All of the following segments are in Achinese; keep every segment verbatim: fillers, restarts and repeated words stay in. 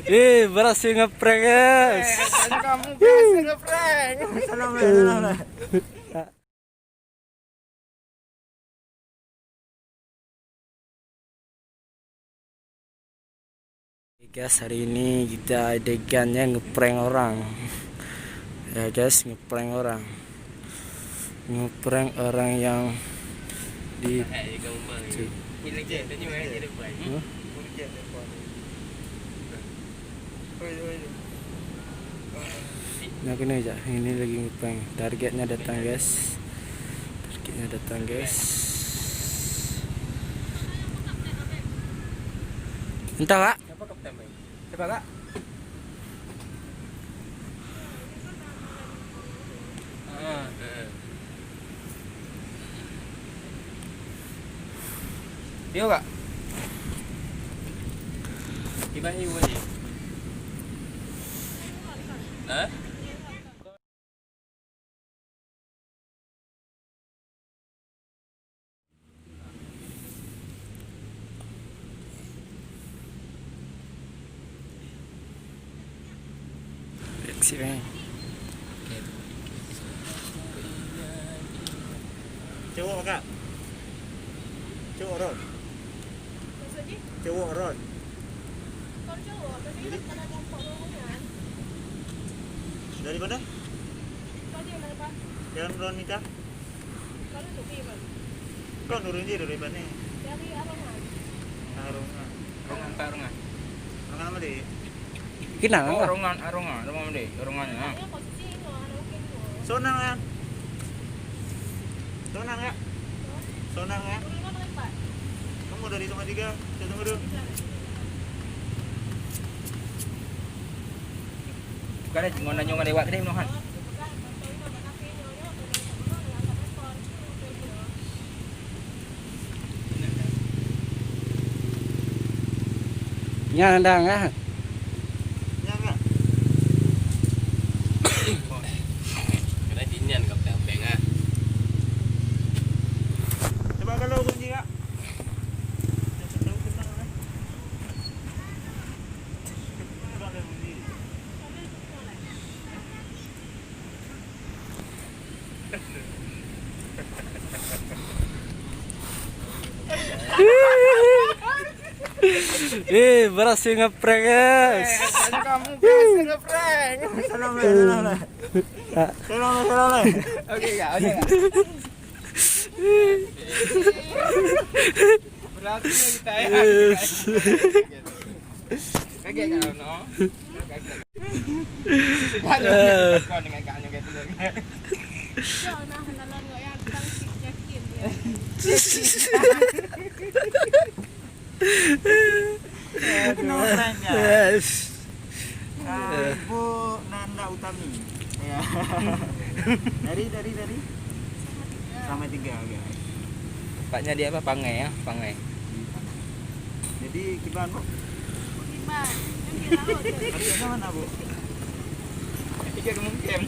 Eh, berhasil ngeprank, guys. Kamu berhasil ngeprank. Salam, salam. Oke, guys, hari ini kita adegannya ngeprank orang. Ya, guys, ngeprank orang. Ngeprank orang yang di Nah, kena jak. Ini lagi ngeprank. Targetnya datang, guys. Targetnya datang, guys. Entah, Kak. Siapa kapten, Bang? Siapa, Kak? Ah. Yo, Kak. Kiban hiu tadi. Hah? Reaksi, eh. Cowok, Kak. Cowok, Ron. Maksudnya? Cowok, Ron. Bukan cowok, tapi kan pada nampak rombongan. Dari mana? Tadi yang nampak. Yang Ron nikah? Kalau tu, Iman. Kau nurun je dari mana? Dari Arongan. Arongan. Arongan, Kak Arongan. Arongan apa, Dek? Kenal, oh, kan? Arongan, Arongan, Arongan mana, Dek? Arongan, ha. Saya posisi Iman, ada wakil dua. Sonang, kan? Sonang, kan? Sonang, kan? Turun apa lepas? Kamu dari Sungai Tiga, saya tunggu dulu. Bukan, eh, ngon nanyong lewat tadi, Nohan. Nyan dah, ah. Nyan, Kak. Kena di nyan, Kak, peng, peng, ah. Coba kalau kunci, Kak. Eh, berhasil ngeprank, guys. Kamu berhasil ngeprank. Salam, salam, salam. Salam, salam. Oke, Kak, oke, Kak. Berhasil kita, ya. Yes. Kaget tak, no? Kaget. Waduh, eh. Kau dengan Kak Nyo kayak tu. Jom nah, nolong ngon yang tukang sik yakin dia. Aduh. Yes. Ah, Ibu Nanda Utami. Ya. Dari, dari, dari? Sama tiga, oke. Tempatnya di apa? Pangai, ya? Pangai. Jadi, kiban, Bu? Kiban. Kan dia laut tu. Maksudnya mana, Bu? Tiga kemungkinan.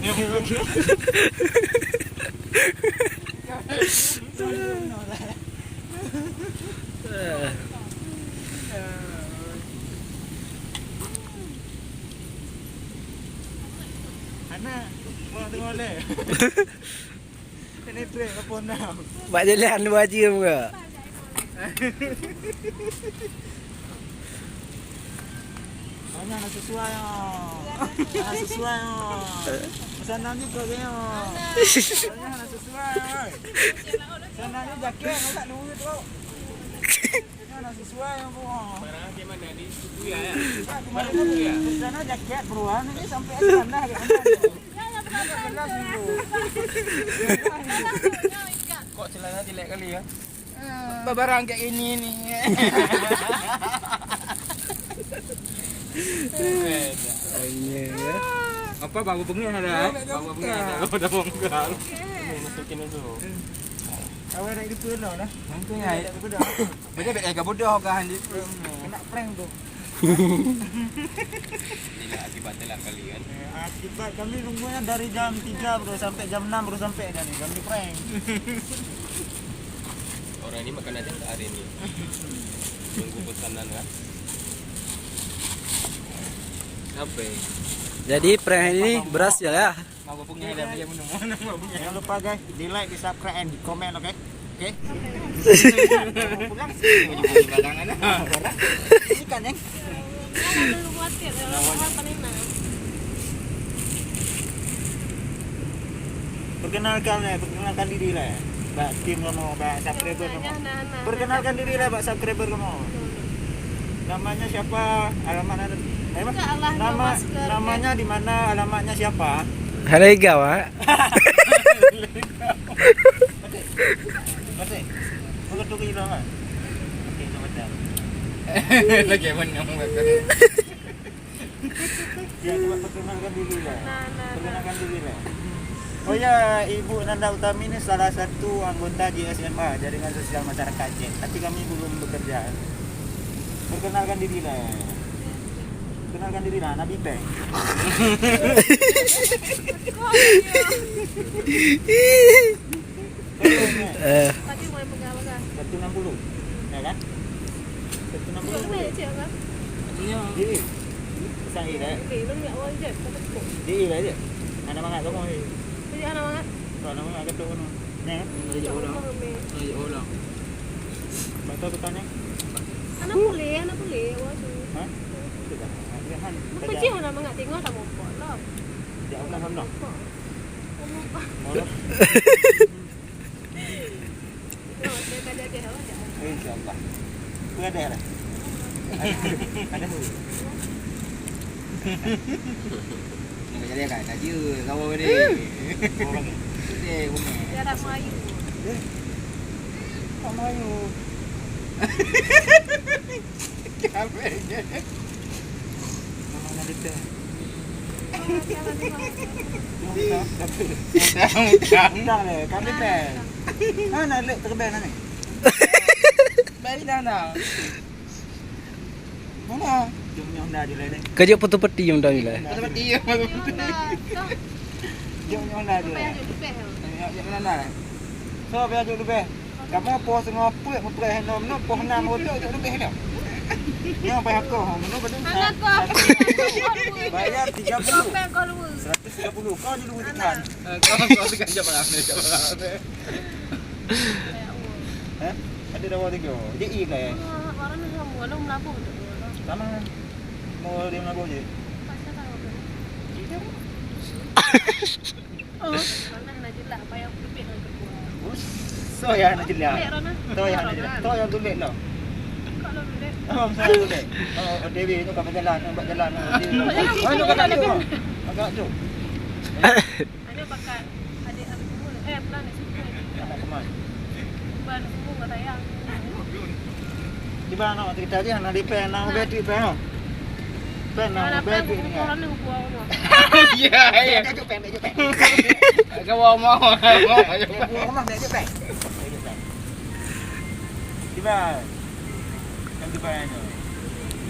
Ana, mau tengok leh. Kena trek apa nak? Bak jalan dua jam ke? Hana, hana sesuai, oh. Hana sesuai, oh. Pesanan juga kayaknya, oh. Hana, hana sesuai, oi. Pesanan ni jaket, masa duit tu. Hana sesuai, oh. Barang ke mana ni? Kuya, ya? Tak, kemarin kan pesanan jaket, bro. Hana ni sampai sana, kat mana tu? Kok celana jelek kali, ya? Barang kayak ini ni. Ini ya. Apa baru bengih ada? Baru bengih ada. Udah bongkar. Ini masukin dulu. Awak nak gitu lah, dah. Mungkin ya. Beda beda ke bodoh kan, Andi? Kena prank tu. Inilah akibat telat kali kan. Eh, akibat kami nunggunya dari jam tiga baru sampai jam enam baru sampai kan ni. Kami prank. Orang ni makan aja tak hari ni. Tunggu pesan Nan kan? Apa? Jadi prank ini berhasil ya. Mau punya ada dia minum. Jangan lupa guys, di like, di subscribe, and di komen, oke? Oke. Pulang sih. Ini kan yang Perkenalkan, eh, perkenalkan diri lah, eh. Bak tim kamu, bak subscriber kamu. Perkenalkan diri lah, bak subscriber kamu. Namanya siapa? Alamat ada? Eh, apa? Nama, namanya di mana? Alamatnya siapa? Halo, Iga, Wak. Mati. Mati. Bukan tu ke hilang, ah? Okey, tu macam. Lagi mana? Ya, coba perkenalkan diri lah. Nah, nah, nah. Perkenalkan diri lah. Oh ya, Ibu Nanda Utami ni salah satu anggota J S M A, Jaringan Sosial Masyarakat Aceh. Tapi kami belum bekerja. Perkenalkan diri lah. Perkenalkan diri lah, Nabi Peng. Eh. Satu enam puluh. Ya kan? Satu enam puluh. Iya. Jadi, pesan A dah. Jadi, A dah je. Anak mangat kamu ni. Jadi, anak mangat. Kau anak mangat kata kamu. Ni kan? Raja orang. Raja orang. Baca petanya. Anak boleh, anak boleh. Awak tu. Ha? Itu dah. Dia kan. Macam mana mangat tengok tak mokok lah. Dia orang sama. Mokok. Insya Allah. Itu ada lah. Ada. Nak jadi kan? Kaji kawan ni. Kawan ni. Dia dah Melayu. Eh? Tak Melayu. Kami. Nama nak detail? Utang le, kami teh. Mana lek terbang ni? Baik dah dah. Mana? Jom ni Honda je lah ni. Kejap foto peti yang dah ni lah. Foto peti yang mana? Jom ni Honda je lah. Jom ni Honda. So, biar jom lebih. Kamoe poh singoh peuet meupreh hinoe meunoe, poh nam reutok jok leubeh nyoe. Nyoe payah koh, meunoe padum? Hana koh. Bayar tiga puluh. Seratus tiga puluh. Kau jadi duit ikan. Eh, kau, kau tekan jam berapa? Jam berapa? Eh? Ada dawa tiga. Jadi, i lah, eh. Orang ni semua lu melabur tu. Sama. Mau dia melabur je. Pasal tahu tu. Iya. Oh. Rona na jeulak, payah peuleubeh ngon keudua. Us, so ya na jeulak. Peuleubeh Rona. So ya na jeulak. Rona. So ya tulék lah. Kok lo tulék? Oh, so ya tulék. Oh, O T W tu ka beujalan, buat jalan. Oh, tu ka tak tu. Agak tu. Ada pakat adik Abang Timur. Eh, pula nak sebut. Anak teman. Bukan semua orang sayang. Kiban nak cerita je, nak dipeh, nak ubah tu peh, oh. Peh, nak ubah tu ni, kan? Ya, ya. Dah jumpa, dah jumpa. Kawan mau, mau. Buah rumah, dah jumpa. Dah jumpa. Kiban. Kan kiban tu.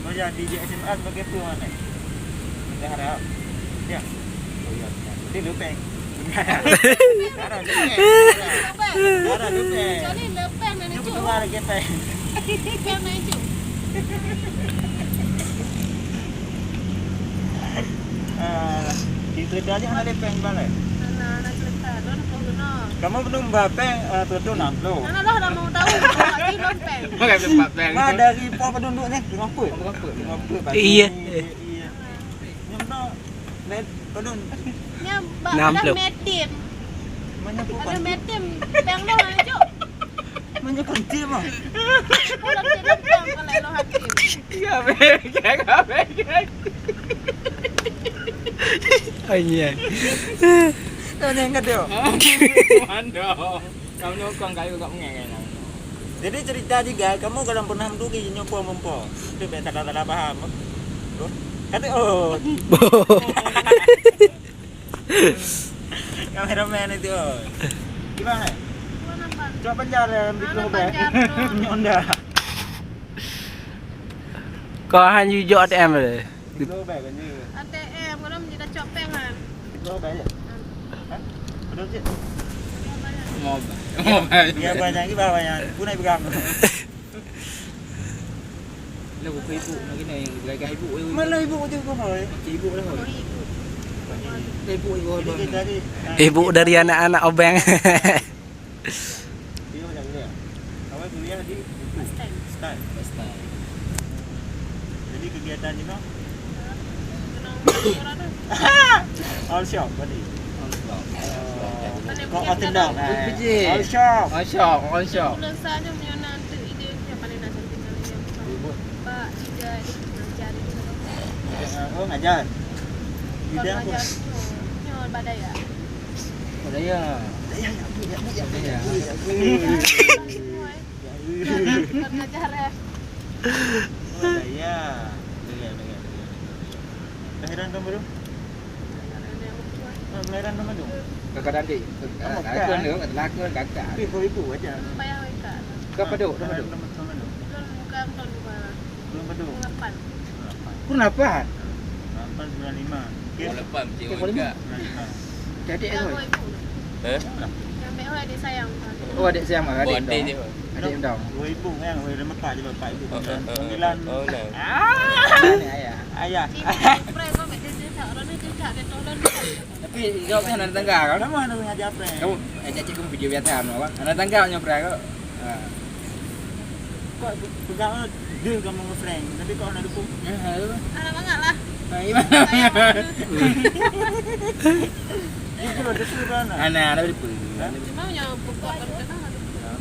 Kau jadi di S M A sebagai apa, mana? Kita harap. Ya. Oh, ya. Dia lupa. Ada, ada. Ada, ada. Kecuali lepas mana tu? Keluar lagi, Pak. Lepas mana tu? Ah, di cerita aja hana ada peng balik. Hana, hana cerita. Don kau kena. Kamu belum berapa peng, eh, tu, tu, nah, belum. Hana lah, dah mau tahu. Kau lagi belum peng. Bukan tempat peng. Ma, dari po pedunduk ni, lima puluh. Lima puluh. Iya. Iya. Nyemno, med, pedun. Nya ba-, Enam puluh. Dah metim. Mana pun. Ada metim, peng lo aja. Mana pun tim ah. Kalau tidak peng, kalau lo hatim. Iya, bengkek, bengkek. Anjay. Tanya enggak dia? Mantap. Kamu nyokong kayu kat mengai kan? Jadi cerita juga, kamu kalau pernah menduri nyopo mempo. Itu biar salah-salah paham. Tuh. Kata, oh. Kameramen itu, oh. Gimana? Coba panjar, eh, di Hana Kloh Bek. Panjar, no. Nyonda. Kau han jujok A T M le. Di Kloh Bek kan ni. A T M, kalau menjadi copeng kan. Di Kloh Bek je. Hah? Betul je. Mau, mau. Ya, banyak ni, banyak. Pun nak pegang. Ibu, ibu, nak kena yang gagah ibu, ibu. Mana ibu tu, kau, hoi? Ibu lah, hoi. Ibu, ibu, abang. Jadi, tadi, ah, Ibu dari anak-anak obeng. Dia macam kuliah. Awal kuliah di First time. First time. First time. Jadi, kegiatan ni, no? Kenal orang tu. All shop tadi. All shop. Oh. Kau, kau tendang. Kerja. All shop. All shop, all shop. Mula saja menyona tu ide dia paling nak cantik kali ya. Pak Ida ni mengajar itu. Oh, ngajar. Ida apa? Mengajar tu. Nyo badaya. Badaya. Badaya, ya, ya, ya, ya, ya. Bukan ngajar ya. Badaya. Dengar, dengar, dengar, dengar. Kelahiran tahun baru? Ah, kelahiran tahun baru? Kakak adik. Kakak. Lakon tu, lakon kakak. Tapi kau ibu aja. Payah mereka. Kau paduk, kau paduk. Tahun baru. Belum, bukan tahun baru. Belum paduk. Pukul lapan. Pukul lapan? Lapan sembilan lima. Okey. Pukul lapan, cik. Sembilan lima. Jadi, eh, ibu. Eh? Yang baik, oh, adik sayang. Oh, adik sayang, oh, adik adik dong. Adik dong. Dua ibu kan, oh, dah mekah je bapak ibu. Oh, oh, oh, panggilan. Oh, nah. Ah! Ni ayah. Ayah. Cik, prank kau kat cerita, orang ni cerita dia tolong. Tapi jawab kan anak tangga kau. Nama anak tangga dia prank? Kamu ajak cikgu video biasa, apa? Anak tangga punya prank kau. Ha. Kok pegang dia kamu nge-prank, tapi kok anak dukung? Ya, halo. Anak bangat lah. Ha, gimana? Sayang. Itu ada tu kan? Anak, anak depan. Cuma yang pokok baru kenal ada. Ya.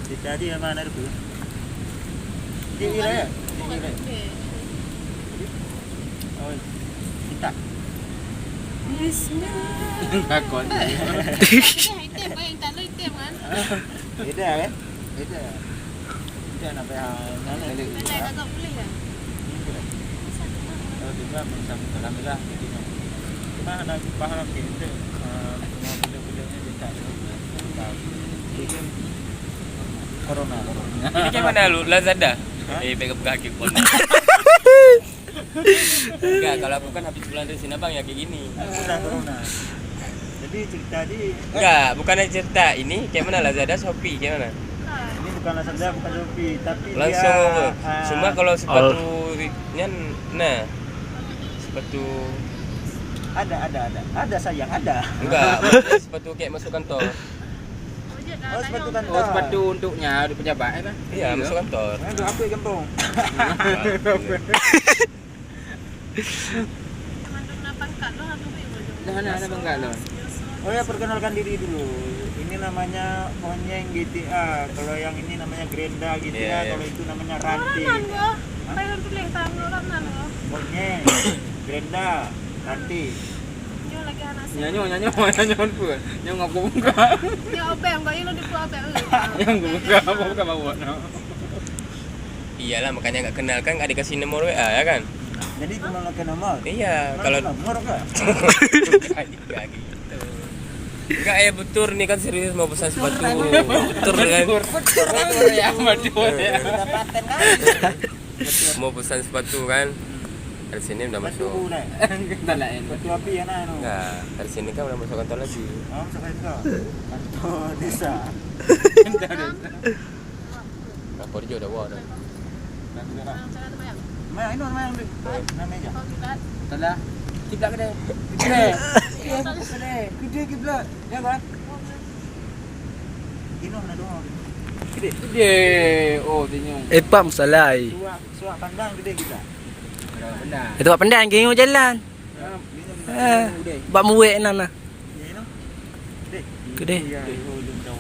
Kita dia memang anak depan. Dia kira ya? Dia kira. Okey. Oh, kita. Bismillah. Takut. Item, item, paling tak ada item kan? Beda kan? Beda. Kita nak payah mana? Beda agak boleh kan? Kalau kita macam dalam lah, kita cuma ada paham kita, ah, semua benda-benda ni dekat. Corona, corona. Ini macam mana lu, Lazada? Ha? Eh, pegang-pegang kaki pun. Enggak, kalau aku kan habis belanja Sinabang ya kayak gini. Corona, corona. Jadi cerita ni. Enggak, bukannya cerita. Ini kayak mana, Lazada, Shopee, kayak mana? Ini bukan Lazada, bukan Shopee, tapi langsung dia, apa? Ah, cuma kalau sepatu ri-, nyan, nah. Sepatu. Ada, ada, ada. Ada, sayang, ada. Enggak, maksudnya sepatu kayak masuk kantor. Oh, sepatu kantor. Oh, sepatu untuknya, untuk pejabat, eh, kan? Iya, masuk kantor. Kan untuk apa gampang? Enggak. Teman-teman pangkat loh, atau apa yang boleh? Dah, dah, dah pangkat loh. Oh ya, perkenalkan diri dulu. Ini namanya Onyeng G T A. Kalau yang ini namanya Grenda G T A. Iya, iya. Kalau itu namanya Ranti. Orang nan ke? Hah? Apa yang tulis? Orang nan ke? Onyeng, Grenda, Ranti. Nyoe lagi anak saya. Nyanyi, nyanyi, nyanyi pun. Nyoe ngaku buka. Nyoe obeng, kok ini dibuat obeng. Yang buka, apa buka bawa? Iyalah, makanya nggak kenal kan, nggak dikasih nomor W A, ya kan? Jadi cuma pakai nomor? Iya, kalau nomor ke? Enggak gitu. Enggak, eh, betul nih kan, serius mau pesan sepatu. Betul kan? Betul, betul ya, betul ya. Udah paten kan? Mau pesan sepatu kan? Dari sini udah masuk. Sepatu lain. Sepatu api ya, nah, no. Enggak, dari sini kan udah masuk kantor lagi. Oh, masuk kantor. Kantor desa. Kantor desa. Lapor je dah buat dah. Dah, dah, dah. Mayang, ini mayang deh. Nah, meja. Salah. Kiblat kedai. Kedai. Kedai. Kedai kiblat. Ya, kan? Ini mana doa? Kedai. Kedai. Oh, senyum. Eh, pam salai. Suak, suak pandang kedai kita. Benar. Itu buat pandang, kayuh jalan. Ya, ini Eh, kedai. Bak muwek nan lah. Ya, ini. Kedai. Kedai. Ya, oh, dia dah.